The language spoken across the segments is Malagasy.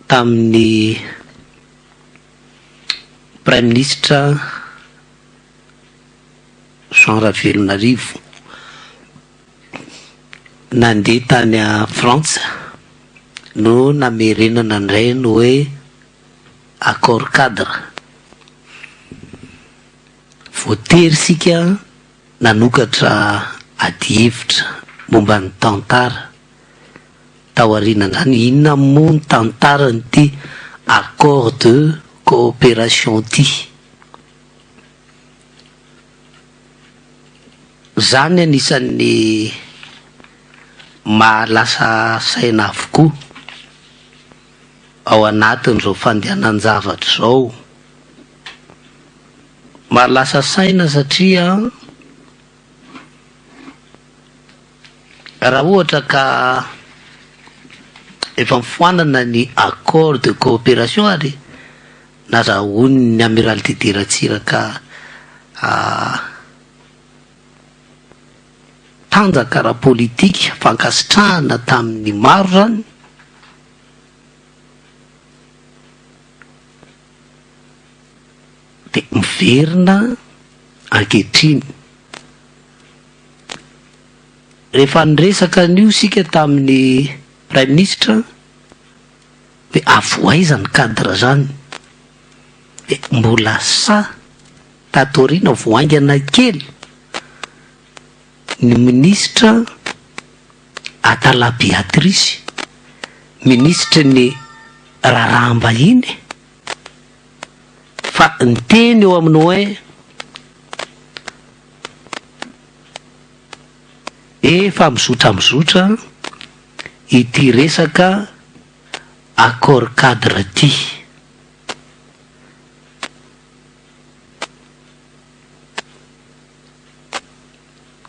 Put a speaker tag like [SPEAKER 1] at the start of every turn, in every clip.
[SPEAKER 1] Tamin'ny Praiminisitra Jean Ravelonarivo nandeha tany Frantsa no namerenana indray ny hoe accord cadre. Voatery isika nanokatra adihevitra momba ny tantara Taorianan'izany, inona moa ny tantaran'ity accord de coopération ity? Izany anisan'ny mahalasa saina avokoa ao anatin'izao fandehanan-javatra izao. Mahalasa saina satria Raha ohatra ka efa mifoanana ny accord de coopération ary nazahoan'ny Amiral Didier Ratsiraka tanjaka ara-politika, fankasitrahana tamin'ny maro izany, dia miverina ankehitriny. Rehefa niresaka an'io isika tamin'ny Praiminisitra dia avy ho aiza ny cadre zany? Dia mbola sahy tato aoriana vao haingana kely ny minisitra Atala Beatrice, minisitry ny raharaham-bahiny fa niteny eo amin'ny hoe Efa mizotra mizotra ity resaka accord cadre ity.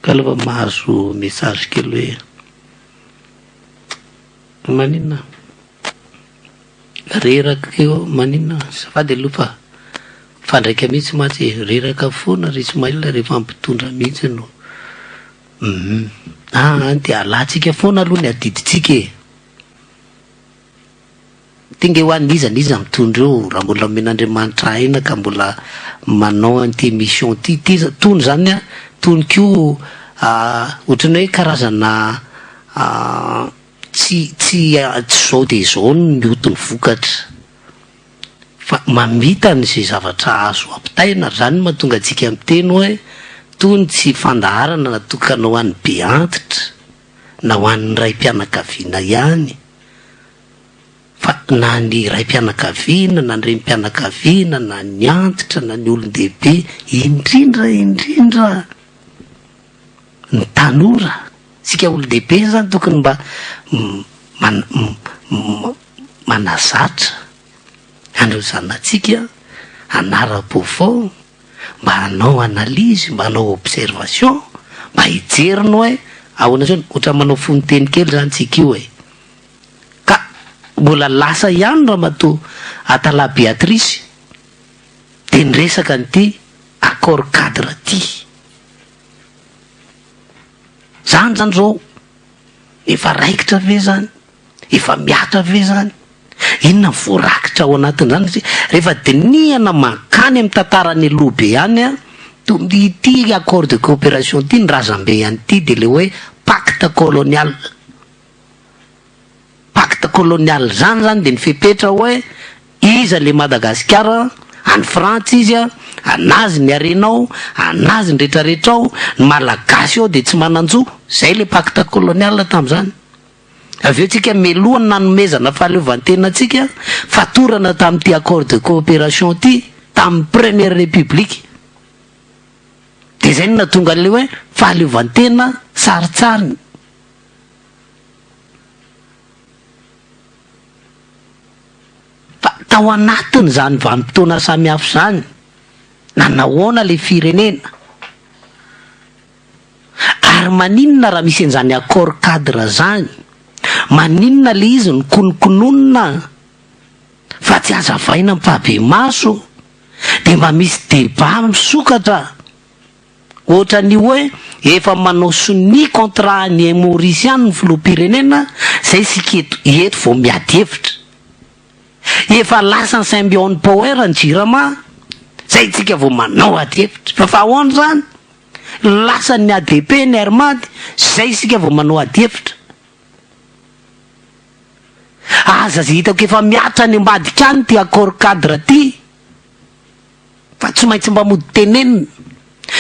[SPEAKER 1] Ka aloha mahazo message kely hoe maninona? Reraka eo maninona? Azafady aloha fa mifandraika mihitsy mantsy e, reraka foana ry Ismaël rehefa mpitondra mihitsy no hum aa dia alantsika foana aloha ny adidintsika e! Ty nge hoa n'iza n'iza mitondra eo raha mbola omen'Andriamanitra aina ka mbola manao an'ity émission ty, ty tony zany an, tony koa ohatran'ny hoe karazana Tsy tsy tsy zao dia izao no mioty ny vokatra fa mamita an'izay zavatra azo ampitaina ary izany no mahatonga antsika miteny hoe tony tsy fandaharana natokana ho an'ny be antitra na ho an'ny raim-pianakaviana ihany fa na ny raim-pianakaviana na ny renim-pianakaviana na ny antitra na ny olon-dehibe indrindra indrindra ny tanora, isika olon-dehibe zany tokony mba manazatra an'ireo zanatsika hanara-baovao, mba hanao analyse, mba hanao observation, mba hijery ny hoe ahoana zao, ohatran'ny manao fonon-teny kely zany tsika io e! Ka mbola lasa ihany ramatoa Atala Beatrice dia niresaka an'ity accord cadre ity. Zany zany zao efa raikitra ve zany? Efa mihatra ve zany? Inona ny voarakitra ao anatin'izany? Satria rehefa dinihana mankany amin'ny tantaran'ny aloha be any an, ity accord de coopération ity, ny razambe an'ity dia ilay hoe pacte colonial. Pacte colonial zany zany dia ny fepetra hoe iza le Madagasikara, any Frantsa izy a, anazy ny harena ao, anazy ny retraretra ao, ny Malagasy ao dia tsy manan-jo, zay le pacte colonial tamzany. Avy eo tsika meloha ny nanomezana fahaleovantena antsika, fatorana tamin'ity accord de coopération ity, tamin'ny première république. Dia zay no nahatonga an'le hoe fahaleovantena sarintsariny. Fa tao anatin'izany vanim-potoana samihafa izany, nanahoana ilay firenena? Ary maninona raha misy an'izany accord cadre izany? Maninona ilay izy no kononkononina fa tsy hazavaina ampahibemaso? Dia mba misy débat misokatra. Ohatran'ny hoe efa manao sonia contrat any Maurice any ny filoham-pirenena, zay isika eto eto vao miady hevitra. Efa lasa ny Symbion Power ny Jirama, zay tsika vao manao ady hevitra. Fa fa ahoana zany? Lasa ny ADP ny Air Mad, zay isika vao manao ady hevitra. Aza ze hitako efa mihatra any ambadika any ty accord cadre ty fa tsy maintsy mba mody tenenina.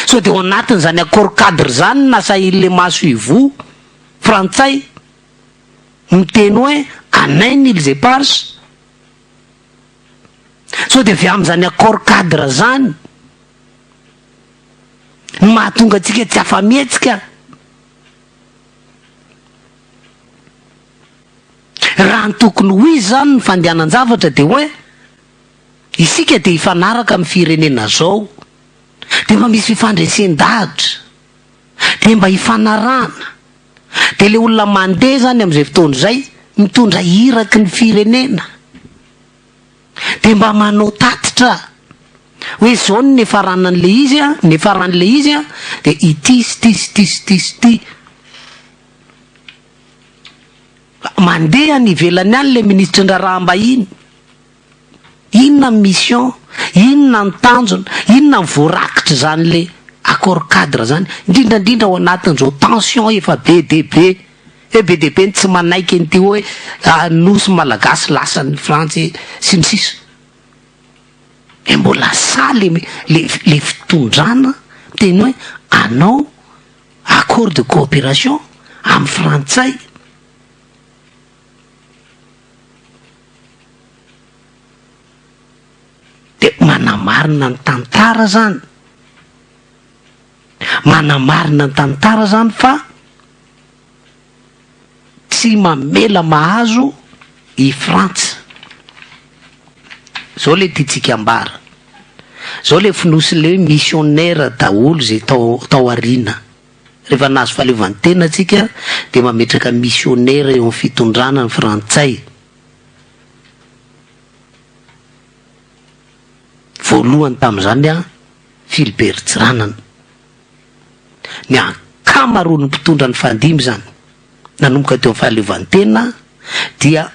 [SPEAKER 1] Sao de ao anatin'izany accord cadre zany nasahin'le maso ivoho frantsay miteny hoe anay ny îles éparses. Sao de avy amin'izany accord cadre zany no mahatonga antsika tsy afa-mihetsika. Raha ny tokony ho izy izany ny fandehanan-javatra dia hoe isika dia hifanaraka amin'ny firenena zao, dia mba misy fifandresen-dahatra, dia mba hifanarahana, dia ilay olona mandeha izany amin'izay fotoana izay mitondra iraky ny firenena, dia mba manao tatitra hoe izao ny niafaranan'ilay izy an, niafaran'ilay izy an, dia ity sy ity sy ity sy ity sy ity. Mandeha any ivelany any ilay minisitry ny raharaham-bahiny. Inona ny mission? Inona ny tanjona? Inona ny voarakitr'izany ilay accord cadre izany? Indrindra indrindra ao anatin'izao tension efa be dia be. Hoe be dia be ny tsy manaiky an'ity hoe nosy malagasy lasan'ny frantsy sy ny sisa. Dia mbola sahy le le le fitondrana miteny hoe anao accord de coopération amin'ny frantsay. Dia manamarina ny tantara zany, manamarina ny tantara zany fa tsy mamela mahazo i Frantsa. Zao le tiantsika ambara. Zao le fonosin'le hoe missionnaire daholo zay tao tao aoriana. Rehefa nahazo fahaleovantena tsika dia mametraka missionnaire eo amin'ny fitondrana ny frantsay. Voalohany tamin'izany an Philbert Tsiranana. Ny ankamaroan'ny mpitondra nifandimby izany nanomboka teo amin'ny fahaleovantena dia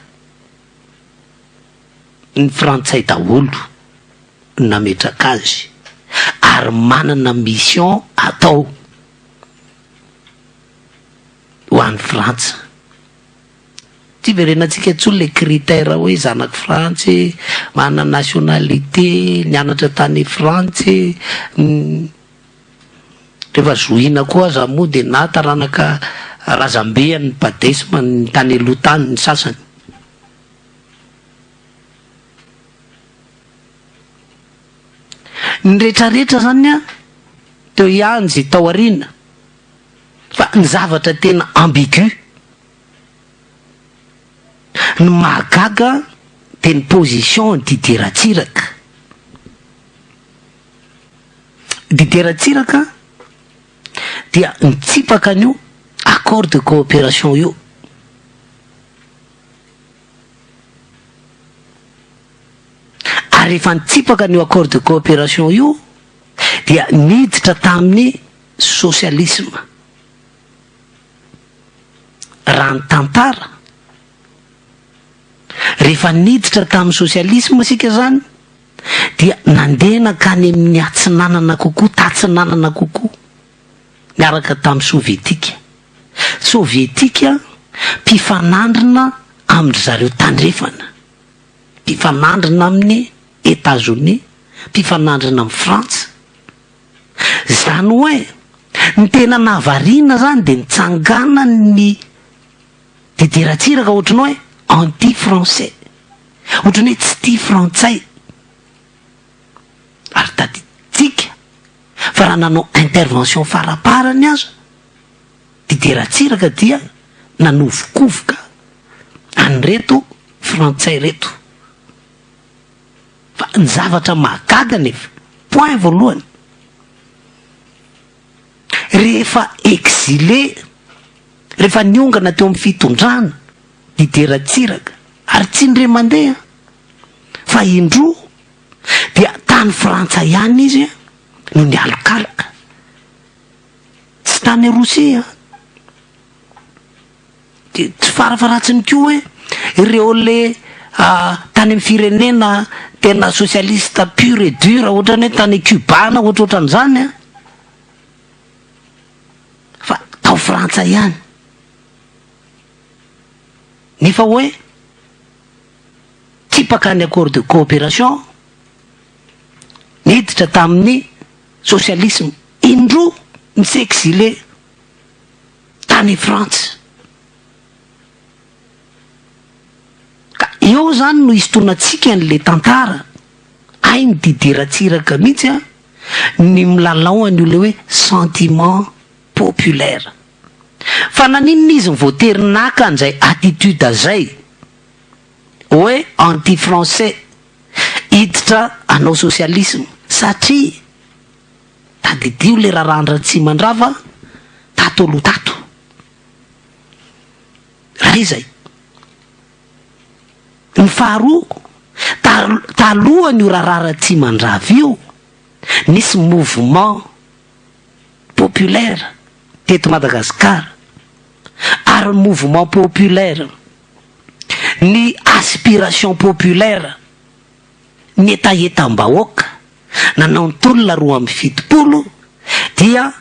[SPEAKER 1] ny frantsay daholo no nametraka azy ary manana mission atao ho an'i Frantsa. Tsy iverenantsika intsony le critère hoe zanak'i Frantsa e, manana nationalité, nianatra tany Frantsa e, rehefa zohiana koa aza moa dia na taranaka razambe an'ny Padesm ny tany aloha tany ny sasany. Ny retraretra zany an, teo ihany zay tao aoriana, fa ny zavatra tena ambigu, ny mahagaga dia ny position an'i Didier Ratsiraka. Didier Ratsiraka dia nitsipaka an'io accord de coopération io. Ary rehefa nitsipaka an'io accord de coopération io dia niditra tamin'ny socialisme. Raha ny tantara, rehefa niditra tamin'ny socialisme isika izany dia nandeha nankany amin'ny atsinanana kokoa, tatsinanana kokoa, niaraka tamin'ny sovietika. Sovietika mpifanandrina amin-dry zareo tandrefana, mpifanandrina amin'i Etazonia, mpifanandrina amin'i Frantsa. Izany hoe, ny tena nahavariana izany dia nitsanganan'ny Didier Ratsiraka ohatran'ny hoe anti-français, ohatran'ny hoe tsy tia frantsay. Ary tadidintsika fa raha nanao intervention faraparany aza Didier Ratsiraka dia nanovokovoka an'ireto frantsay ireto. Fa ny zavatra mahagaga anefa, point voalohany, rehefa exilé, rehefa niongana teo amin'ny fitondrana Didier Ratsiraka, ary tsy indray mandeha fa indroa, dia tany Frantsa ihany izy no nialokaloka. Tsy tany Rosia an! Dia tsy farafaharatsiny koa hoe ireo le Tany amin'ny firenena tena socialiste pur et dur ohatran'ny hoe tany Cuba na ohatrohatran'izany an, fa tao Frantsa ihany. Nefa hoe tsipaka ny accord de coopération, niditra tamin'ny socialisme indroa ni-s'exiler tany Frantsa. Ka eo zany no hisintonantsika an'le tantara, hain'i Didier Ratsiraka mihitsy an, ny milalao an'io le hoe sentiment populaire. Fa naninona izy no voatery naka an'izay attitude zay hoe anti français hiditra hanao socialisme? Satria tadidio le raharahan-dRatsimandrava tato aloha tato. Ray izay. Ny faharoa, talohan'io raharaha Ratsimandrava io, nisy mouvement populaire teto Madagasikara, ary ny mouvement populaire, ny aspiration populaire, ny hetahetam-bahoaka nanao ny tolona 72 dia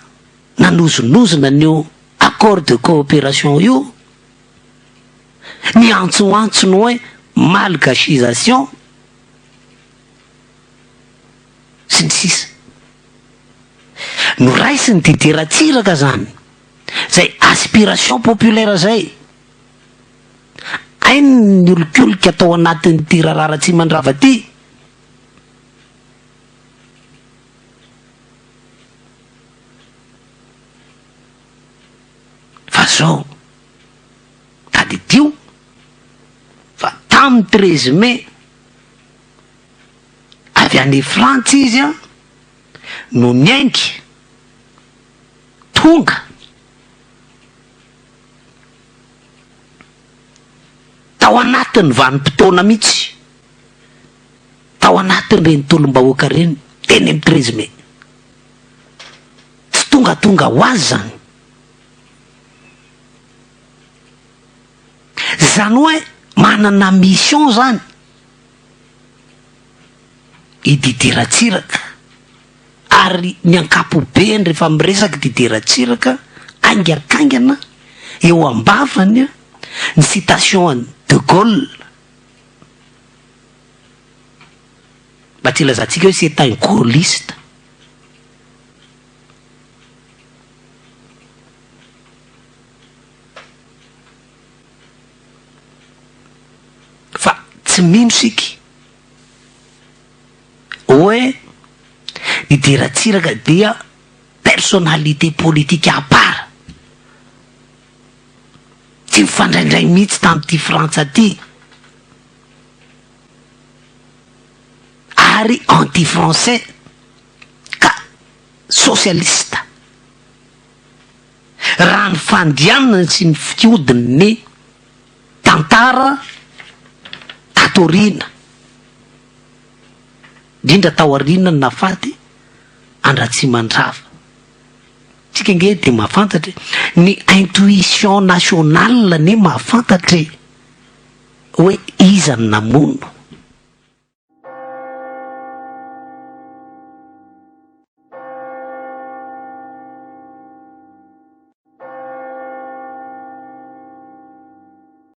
[SPEAKER 1] nanozonozona an'io accord de coopération io, ny antsoantso ny hoe malgachisation sy ny sisa. Noraisin'i Didier Ratsiraka zany, zay aspiration populaire zay. Hainy ny olikolika tao anatin'ity raharaha Ratsimandrava ty. Fa zao, tadidio fa tamin'ny 13 mai avy any Frantsa izy an, no niainga, tonga tao anatin'ny vanim-potoana mihitsy, tao anatin'ireny tolom-bahoaka ireny, teny amin'ny 13 mai. Tsy tongatonga ho azy izany. Izany hoe manana mission izany i Didier Ratsiraka ary ny ankapobeny rehefa miresaka i Didier Ratsiraka haingankaingana eo am-bavany ny citation an'i De Gaulle mba tsy ilazantsika hoe c'est un gaulliste. Fa tsy mino isika hoe Didier Ratsiraka dia personnalité politique à part, tsy mifandraindray mihitsy tamin'ity Frantsa ity. Ary anti français ka socialiste. Raha ny fandianana sy ny fihodin'ny tantara tato aoriana, indrindra tao aoriana ny nahafaty an-dRatsimandrava. Tsika ange dia mahafantatra e, ny intuition nationale anie mahafantatra e, hoe iza no namono.